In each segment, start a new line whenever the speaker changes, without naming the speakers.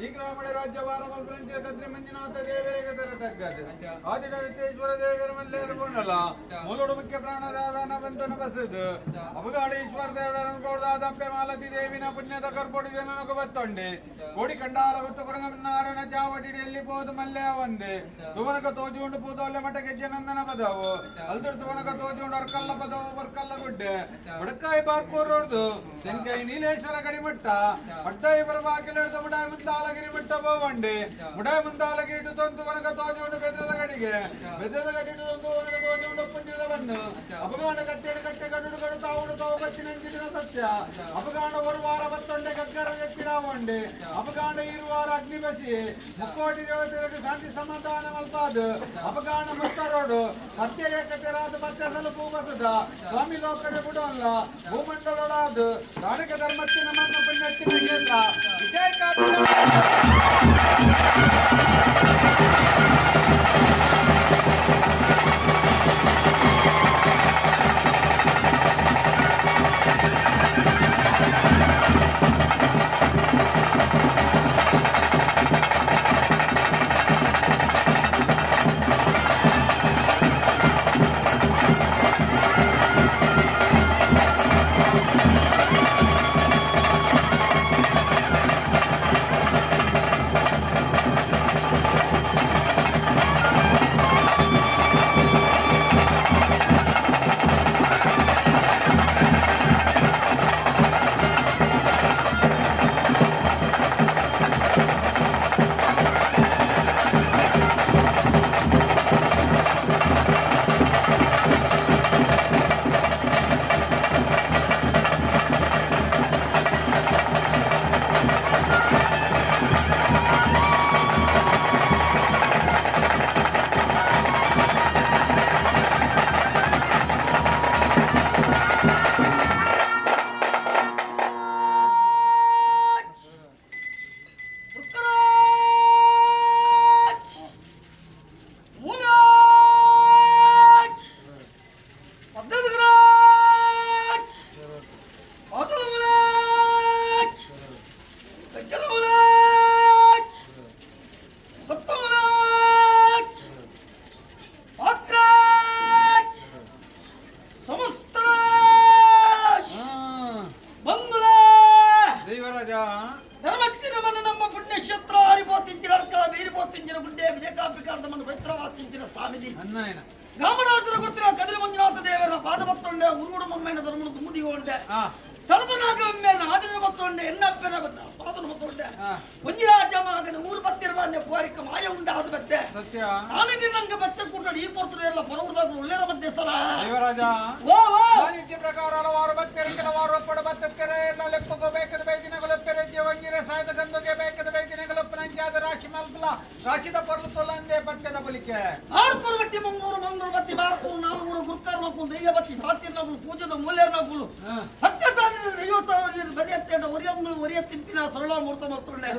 ಈ ಗ್ರಾಮದ ರಾಜ್ಯ ವಾರ ಕದ್ರಿ ಮಂಜುನಾಥ ದೇವರಿಗೆ ತರತಕ್ಕದ್ದು ಆದಿಡೇಶ್ವರ ದೇವರ ಮಲ್ಲೇರು ಕೊಂಡಲ್ಲ ಮೂಲೋಡು ಮುಖ್ಯ ಪ್ರಾಣ ದೇವನ ಬಂಧನ ಬಸದು ಅಬುಗಾಡೀಶ್ವರ ದೇವರ ಗೌಡಾದಪ್ಪೆ ಮಾಲತಿ ದೇವಿನ ಪುಣ್ಯದ ಕರ್ಪೊಡಿ ಜನನకు ಬತ್ತೊಂಡೆ ಕೋಡಿ ಕಂಡಾಲ ಗೊತ್ತು ಕೊಡಗನ್ನಾರನ ಚಾವಟಿಯಲ್ಲಿ ಪೋದು ಮಲ್ಲೆ ಒಂದೆ ತುವನಕ ತೋಜುಂಡು ಪೂದೋಲೆ ಮಠಕ್ಕೆ ಜನಂದನ ಪದವು ಅಲ್ದುರ್ ತುವನಕ ತೋಜುಂಡು ಅರ್ಕಲ್ಲ ಪದವು ಬರ್ಕಲ್ಲ ಗುಡ್ಡೆ ಬಡಕಾಯಿ ಬಾರ್ಕೋರೋಡ್ದು ತೆಂಕಾಯಿ ನೀಲೇಶ್ವರ ಗಡಿಮಟ್ಟ ಪಡ್ಡಾಯಿ ಬರಬಾಕಿಲೆಡ್ದು ಮುಡಾಯಿ ಮುಂದಾಲಗಿರಿ ಮಟ್ಟ ಬೋವಂಡೆ ಮುಡಾಯಿ ಮುಂದಾಲಗಿರಿ ಇಟ್ಟು ತೊಂದು ವನಕ ತೋಜುಂಡು ಬೆದ್ರದ ಗಡಿಗೆ ಬೆದ್ರದ ಗಡಿ ಇಟ್ಟು ತೊಂದು ವನಕ ತೋಜುಂಡು ಪುಂಜಿದ ಬಣ್ಣು ಅಪಗಾಣ ಕಟ್ಟೆಡು ಕಟ್ಟೆ ಕಡುಡು ಕಡು ತಾವುಡು ತಾವು ಬಚ್ಚಿನಂಚಿನ ಸತ್ಯ ಅಪಗಾಣ ಒಂದು ವಾರ ಬತ್ತೊಂಡೆ ಗಗ್ಗರ ಎತ್ತಿಡಾವಂಡೆ ಅಪಗಾಣ ಇರುವಾರ ಅಗ್ನಿ ಬಸಿ ಮುಕ್ಕೋಟಿ ದೇವತೆಗಳಿಗೆ ಶಾಂತಿ ಸಮಾಧಾನ ಮಲ್ಪಾದು ಅಪಗಾಣ ಮುತ್ತರೋಡು ಪತ್ತೆ ರೇಖತೆರಾದ ಪತ್ತೆ ಸಲು ಪೂಬಸದ ಸ್ವಾಮಿ ಲೋಕರೆ ಬಿಡೋಲ್ಲ ಭೂಮಂಡಲೊಳಾದು ದಾನಕ ಧರ್ಮತ್ತಿನ ಮನ್ನ ಪುಣ್ಯತ್ತಿನ ಕ್ಷೇತ್ರ ವಿಜಯ
ಪುಕ್ಕರಾಜ್ ಮೂಲಾಜ್ ಪದ್ಧತಿರಾಜ್ ಪಾತಲಮುಲಾಜ್ ಕಜ್ಜಲಮುಲಾಜ್ ಕೊತ್ತಮುಲಾಜ್ ಪಾತ್ರಾಜ್ ಸಮಸ್ತರಾಜ್ ಬಂಧುಲಾ
ದೈವರಾಜ
ಧರ್ಮತ್ತಿನವನ್ನು ನಮ್ಮ ಪುಣ್ಯಕ್ಷೇತ್ರ ಹರಿಪೋತಿಂಚಿನ ಅರ್ಕ ಬೀರಿಪೋತಿಂಚಿನ ಗುಡ್ಡೆ ವಿಜಯಕಾಪಿಕಾರ್ಧಮನ್ನು ಪವಿತ್ರವಾತಿಂಚಿನ ಸ್ವಾಮಿಜಿ
ಅನ್ನಾಯನ
ಗಾಮರಾಜರ ಗುರುತಿನ ಕದಿರಿ ಮಂಜುನಾಥ ದೇವರ ಪಾದ ಬತ್ತೊಂಡೆ ಉರುಗುಡು ಮಮ್ಮೆನ ಧರ್ಮನ ದುಮ್ಮುದಿಗೊಂಡೆ
ಆ
ಸ್ಥಳದ ನಾಗಮ್ಮೆನ ಆದಿನ ಬತ್ತೊಂಡೆ ಎನ್ನಪ್ಪನ ಪಾದನ ಬತ್ತೊಂಡೆ
ಆ.
ಒಂಜಿರಾಜ ಮಗನ ಊರು ಬತ್ತಿರವಾಂಡೆ ಪೋರಿಕ ಮಾಯ ಉಂಡಾದ ಬತ್ತೆ
ಸತ್ಯ
ಸಾನಿಧಿ ನಂಗೆ ಬತ್ತೆ ಕೂಟ ಈ ಪೊರ್ತರು ಎಲ್ಲ ಪರವುದಾಗ ಒಳ್ಳೆರ ಮಧ್ಯೆ ಸಲ
ದೈವರಾಜ
ಓ ಓ
ವಾಣಿಜ್ಯ ಪ್ರಕಾರ ಹಲವಾರು ಭಕ್ತರು ಕೆಲವಾರು ಒಪ್ಪಡ ಭಕ್ತರೆ ಎಲ್ಲ ಲೆಪ್ಪಗೋ ಬೇಕದ ಬೈದಿನಗಳು ಪೆರೆಜ್ಯ ವಂಗಿರ ಸಾಯದ ಗಂಧಗೆ ಬೇಕದ ಬೈದಿನಗಳು ನಂಜಾದ ರಾಶಿ ಮಲ್ಪಲ ರಾಶಿದ ಪೊರ್ಲು ತೊಲಂದೆ ಪತ್ಯದ ಬಲಿಕೆ
ಆರ್ಕೂರು ಬತ್ತಿ ಮಂಗೂರು ಮಂಗೂರು ಬತ್ತಿ ಬಾರ್ಕೂರು ನಾಲ್ಗೂರು ಗುರ್ಕಾರ್ ನಕುಲು ದೈವ ಬತ್ತಿ ಬಾತಿರ್ ನಕುಲು ಪೂಜದ ಮೂಲ್ಯರ್ ನಕುಲು ಹತ್ತೆ ಸಾಧಿದ ದೈವಸ್ಥಾನ ಬರಿಯತ್ತೇಟ ಒರಿಯಂದು ಒರಿಯ ತಿಂಪಿನ ಸರಳ ಮೂರ್ತ ಮತ್ತೊಂಡೆ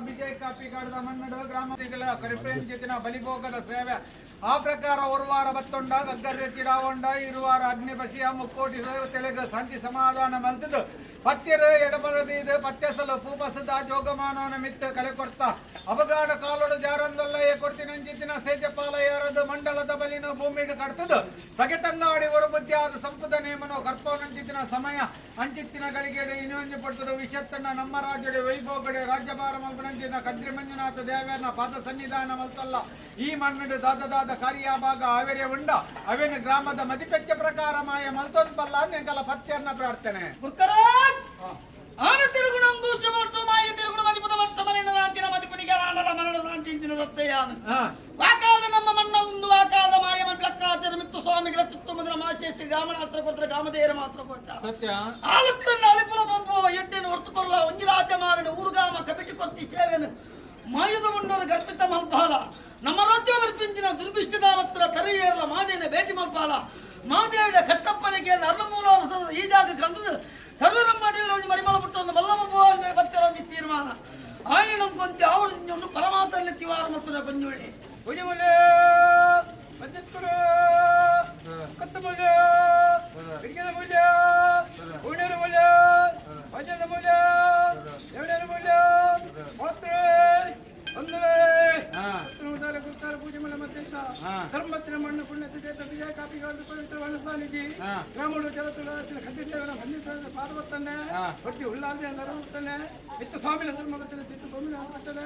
ವಿಜಯ ಕಾಪಿ ಕಾಡದ ಮನ್ನಡ ಗ್ರಾಮ ಕರಿಪ್ರೇಂಜಿತಿನ ಬಲಿಭೋಗದ ಸೇವೆ ಆ ಪ್ರಕಾರ ಒಂದು ವಾರ ಬತ್ತೊಂಡ ಗಗ್ಗರ ತಿಡಾವೊಂಡ ಇರುವಾರ ಅಗ್ನಿ ಬಸಿಯ ಮುಕ್ಕೋಟಿ ತೆಲೆಗ ಶಾಂತಿ ಸಮಾಧಾನ ಮಲ್ತದು ಪತ್ಯರ ಎಡಬಲದೀದು ಪತ್ಯಸಲು ಪೂಪಸದ ಜೋಗಮಾನವನ ಮಿತ್ತ ಕಳೆ ಕೊರ್ತ ಅವಗಾಡ ಕಾಲೊಡು ಜಾರಂದೊಲ್ಲ ಏ ಕೊರ್ತಿನಂಚಿತ್ತಿನ ಸೇಜಪಾಲ ಯಾರದು ಮಂಡಲದ ಬಲಿನ ಭೂಮಿಡು ಕಡ್ತದು ಸಗೆ ತಂಗಾಡಿ ஒரு ಬುದ್ಧಿಯಾದ ಸಂಪದ ನೇಮನೋ ಕರ್ಪವನಂಚಿತ್ತಿನ ಸಮಯ ಅಂಚಿತ್ತಿನ ಗಳಿಗೆಡೆ ಇನ್ನೊಂದು ಪಡ್ತದು ವಿಷತ್ತನ್ನ ನಮ್ಮ ರಾಜ್ಯಡೆ ವೈಭೋಗಡೆ ರಾಜ್ಯಭಾರ ಮಲ್ಪನಂಚಿನ ಕದ್ರಿ ಮಂಜುನಾಥ ದೇವರನ ಪಾದ ಸನ್ನಿಧಾನ ಮಲ್ತಲ್ಲ ಈ ಮನ್ನಡು ದಾದ ದಾದ ಕಾರ್ಯಭಾಗ ಅವೆರೆ ಉಂಡ ಅವೆನ ಗ್ರಾಮದ ಮದಿಪೆಚ್ಚ ಪ್ರಕಾರ ಮಾಯ ಮಲ್ತೊಂದು ಬಲ್ಲ ಎಂಕಲ ಪತ್ಯನ್ನ ಪ್ರಾರ್ಥನೆ
ಗುರ್ಕರಾಜ್ ಆನ ತಿರುಗುಣಂ ದೂಚ ಮಟ್ಟು ಮಾಯ ತಿರುಗುಣ ಮದಿಪದ ಮಟ್ಟ ಮಲಿನ ದಾಂತಿನ ಮದಿಪುನಿಗೆ ಆಂಡಲ ಮರಳ ದಾಂತಿಂಚಿನ ದತ್ತಯಾನ
ಹಾ
ವಾಕಾದ ನಮ್ಮ ಮಣ್ಣ ಒಂದು ವಾಕಾದ ಮಾಯ ಮಂಡ್ಲಕ್ಕಾಚರ ಮಿತ್ತು ಸ್ವಾಮಿಗಳ ತುತ್ತು ಮಾಶೇಷಿ ಗಾಮನಾಸ್ತ್ರ ಕೊಡ್ತಾರೆ ಗಾಮದೇರ ಮಾತ್ರ ಕೊಟ್ಟ
ಸತ್ಯ
ಆಲತ್ತನ್ನ ಅಲಿಪುಲ ಬೊಬ್ಬು ಎಡ್ಡೆನ ಹೊರ್ತುಕೊಲ್ಲ ಒಂಜಿರಾಜ ಮಾಗನ ಊರುಗಾಮ ಕಪಿಟಿ ಕೊತ್ತಿ ಸೇವೆನು ಮಾಯುಧ ಮುಂಡರು ಗರ್ಭಿತ ಮಲ್ಪಾಲ ನಮ್ಮ ರಾಜ್ಯ ಬರ್ಪಿಂಚಿನ ದುರ್ಭಿಷ್ಟದಾಲತ್ರ ತರೆಯೇರಲ ಮಾದೇನ ಭೇಟಿ ಮಲ್ಪಾಲ ಮಾದೇವಿಡ ಕಟ್ಟಪ್ಪನಿಗೆ ಅರ್ಣಮೂಲ ಈ ಜಾಗ ಕಂದದು ಸರ್ವರಮ್ಮಡಿಯಲ್ಲಿ ಒಂಜಿ ಮರಿಮಲ ಪುಟ್ಟೊಂದು ಬಲ್ಲಮ ಪೋವಾಲ್ ಮೇಲೆ ಬತ್ತೆರ ಒಂಜಿ ತೀರ್ಮಾನ ಆಯಣಂ ಕೊಂತಿ ಆವಳು ಪರಮಾತಲ್ಲಿ ತಿವಾರ ಮತ್ತು ಪಂಜುಳ್ಳಿ
ಉಜಿಮುಲೆ ಮಜ್ಜಿತ್ಕುರು ಕತ್ತ ಮೂಲ್ಯ ಬಿರಿಗೆದ ಮೂಲ್ಯ ಹೂವಿನ ಮೂಲ್ಯ ವಜ್ರದ ಮೂಲ್ಯ ಎರಡರ ಮೂಲ್ಯ ಮಾತ್ರೆ ಒಂದನೇ ಗುರುತಾರ ಪೂಜೆ ಮಲ್ಲ ಮಧ್ಯಕ್ಷ ಧರ್ಮತ್ತಿನ ಮಣ್ಣು ಪುಣ್ಯತಿದೆ ವಿಜಯ ಕಾಪಿಗಳು ಪವಿತ್ರ ವನಸ್ವಾನಿಧಿ ಗ್ರಾಮಗಳು ಜಲತುಳ ಖಂಡಿತೇವನ ಬಂಧಿತ ಪಾರ್ವತ್ತನ್ನೇ ಒಟ್ಟಿ ಉಳ್ಳಾಲ್ದೆ ನರವತ್ತನ್ನೇ ಇತ್ತ ಸ್ವಾಮಿನ ಧರ್ಮ ಬರ್ತದೆ ಚಿತ್ತ ಭೂಮಿನ ಬರ್ತದೆ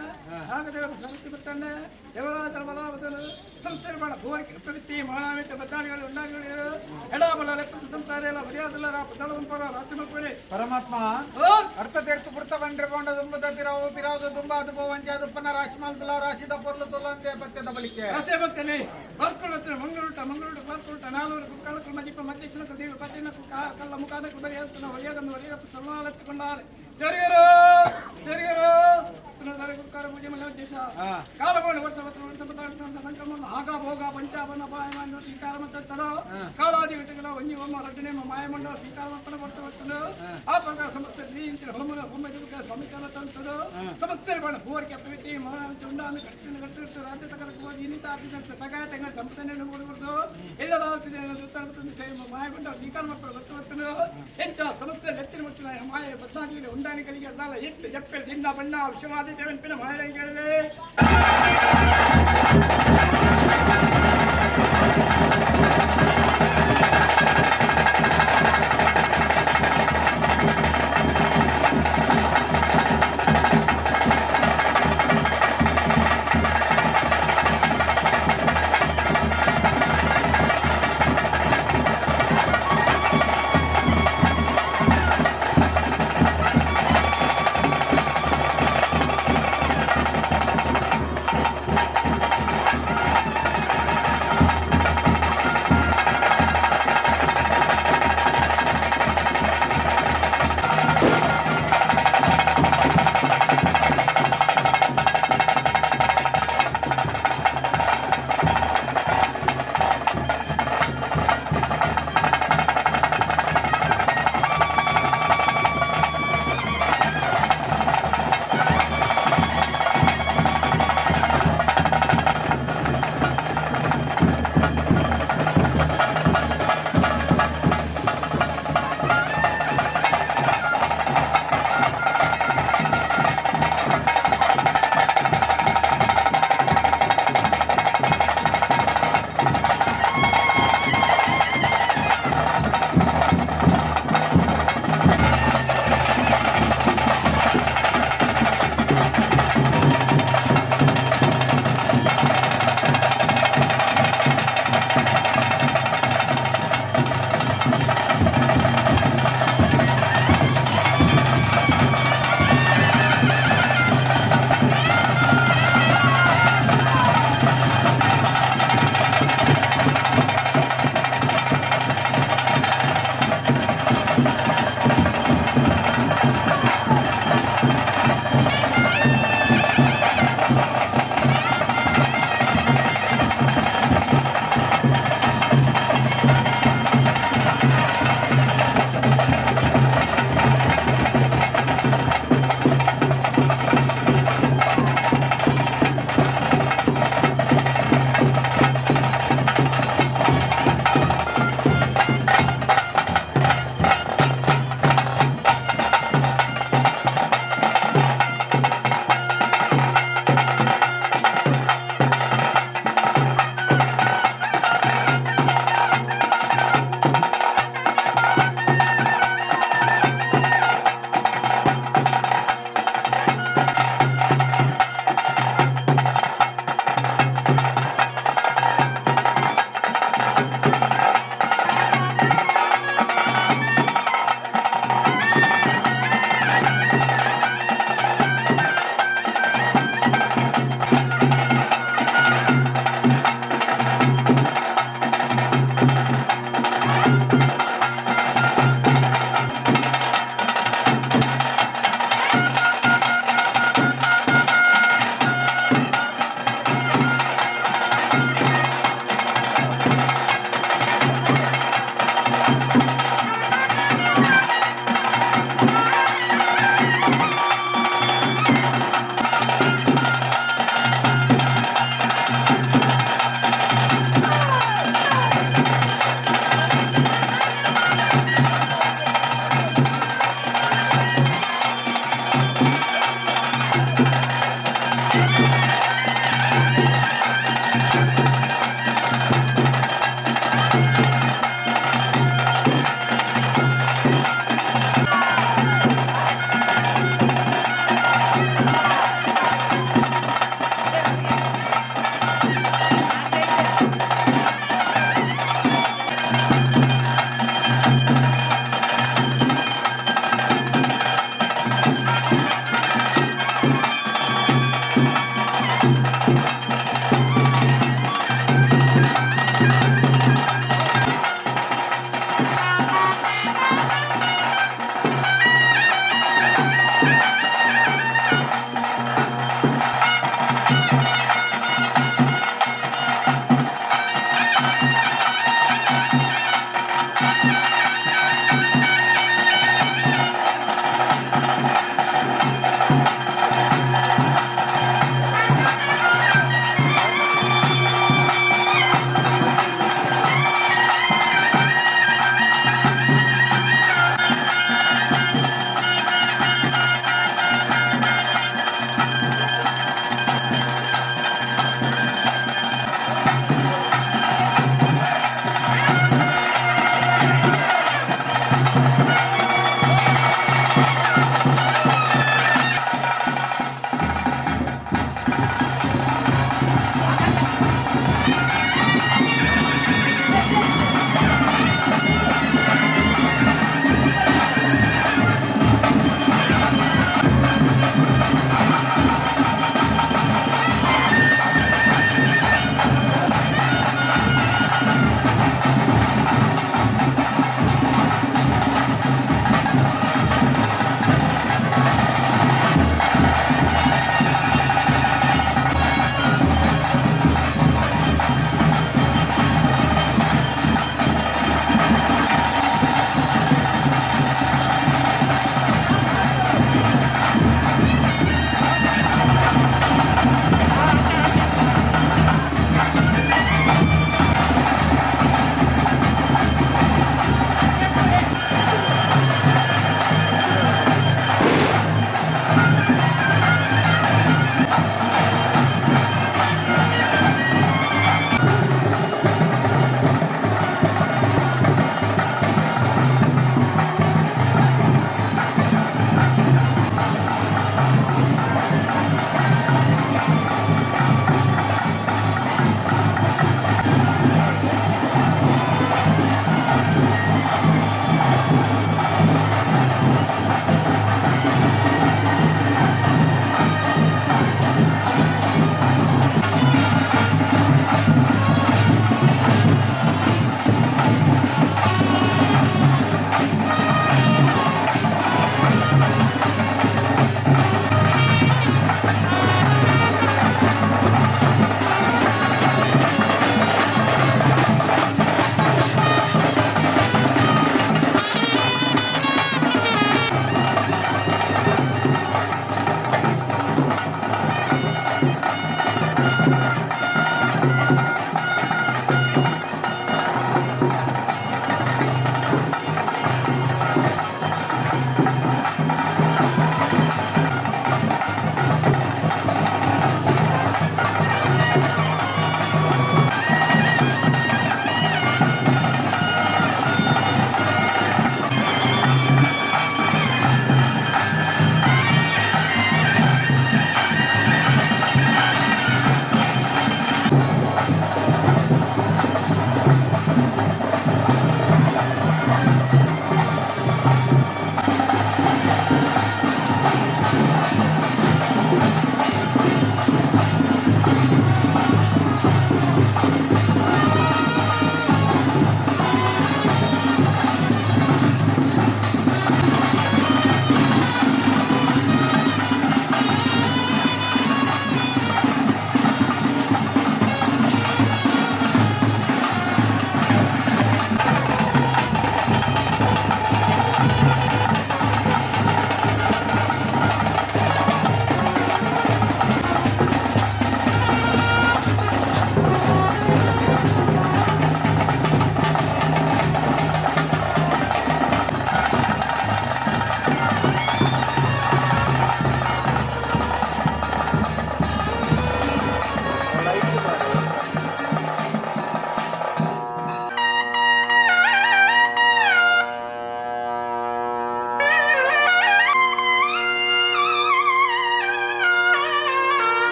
ನಾಗದೇವರ ಸರಸ್ತಿ ಬರ್ತಾನೆ ದೇವರಾಜರ ಬಲಾವತನ ಸಂಸ್ಥೆ ಮಾಡ ಭುವಕ್ಕೆ ಪ್ರವೃತ್ತಿ ಮಾಣಾಮಿತ ಬದ್ದಾಣಿಗಳು ಉಂಡಾಣಿಗಳು ಎಡಾಬಲ ಲೆಕ್ಕ ಸಂಸಾರ ಎಲ್ಲ ಮರ್ಯಾದಲ್ಲ ಪದಲವಂಪರ ರಾಶಿ ಮಕ್ಕಳೇ
ಪರಮಾತ್ಮ ಅರ್ಥ ತೀರ್ಥ ಪುರ್ತ ಬಂಡ್ರೆ ಬೋಂಡ ದುಂಬದ ಪಿರಾವು ಪಿರಾವುದು ತುಂಬ ಅದು ಬೋವಂಚ ದುಪ್ಪನ ರಾಶಿ ಮಾಲ್ಪುಲ ರಾಶಿದ ಪೊರ್ಲು ತುಲಂದೆ ಪತ್ಯದ ಬಳಿಕೆ
ರಾಶಿ ಭಕ್ತನೇ ಬರ್ಕೊಳ್ಳುತ್ತೆ ಮಂಗಳೂಟ ಮಂಗಳೂಟ ಬರ್ಕೊಳ್ಳುಟ ನಾಲ್ವರು ಕುಕ್ಕಾಳಕ್ಕೂ ಮಜಿಪ ಮಧ್ಯಕ್ಷನ ದೇವಿ ಪತಿನ ಕಲ್ಲ ಮುಖಾದಕ್ಕೆ ಬರಿ ಹೇಳ್ತಾನೆ ಒಯ್ಯದನ್ನು ಒಯ್ಯದಪ್ಪ ಸರ್ವಾಲತ್ತಿಕೊಂಡಾರೆ ಸರಿಗರು ಸರಿಗರು ಗುರುಕಾರ ಪೂಜೆ ಮಲ್ಲ ದೇಶ ಕಾಲಗೋಣ ವರ್ಷ ವರ್ಷ ಸಂಕ್ರಮಣ ಆಗ ಭೋಗ ಪಂಚಾಬನ ಪಾಯಮಾನ ಸ್ವೀಕಾರ ಮತ್ತೋ ಕಾಲಾದಿ ಘಟಕದ ಒಂಜಿ ಒಮ್ಮ ರಡ್ಡನೆ ಮಾಯಮಂಡ ಸ್ವೀಕಾರ ಮಕ್ಕಳ ವರ್ಷ ವರ್ಷನು ಆ ಪ್ರಕಾರ ಸಮಸ್ತ ದ್ವೀಂತಿನ ಹೋಮನ ಹೋಮ ಸಮೀಕರಣ ತಂತದು ಸಮಸ್ತ ಬಣ ಭೂವರ್ಕೆ ಪ್ರೀತಿ ಮಹಾಂತ ಉಂಡಾನ ಕಟ್ಟಿನ ಕಟ್ಟಿರ್ತು ರಾಜ್ಯ ತಕಲಕ್ಕೆ ಹೋಗಿ ಇನ್ನಿತ ಆರ್ಥಿಕ ತಗಾಯ ತಂಗ ಸಂಪತನೆ ಕೊಡಬಾರ್ದು ಎಲ್ಲದ ಮಾಯಗೊಂಡ ಸ್ವೀಕಾರ ಮಕ್ಕಳು ಗೊತ್ತು ಗೊತ್ತನು ಎಂತ ಸಮಸ್ತ ನೆತ್ತಿನ ಮುಚ್ಚಿನ ಮಾಯ ಬದಲಾಗಿ ಉಂಡಾನಿಗಳಿಗೆ ಅಲ್ಲ ಎತ್ತು ಜಪ್ಪೆ ದಿನ ಬಣ್ಣ ವಿಶ್ವವಾದಿ ದೇವನ್ಪಿನ ಮಾಯಂಗಳಿವೆ.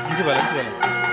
ಇಂಚಿ ಬಲ, ಇಂಚಿ ಬಲ.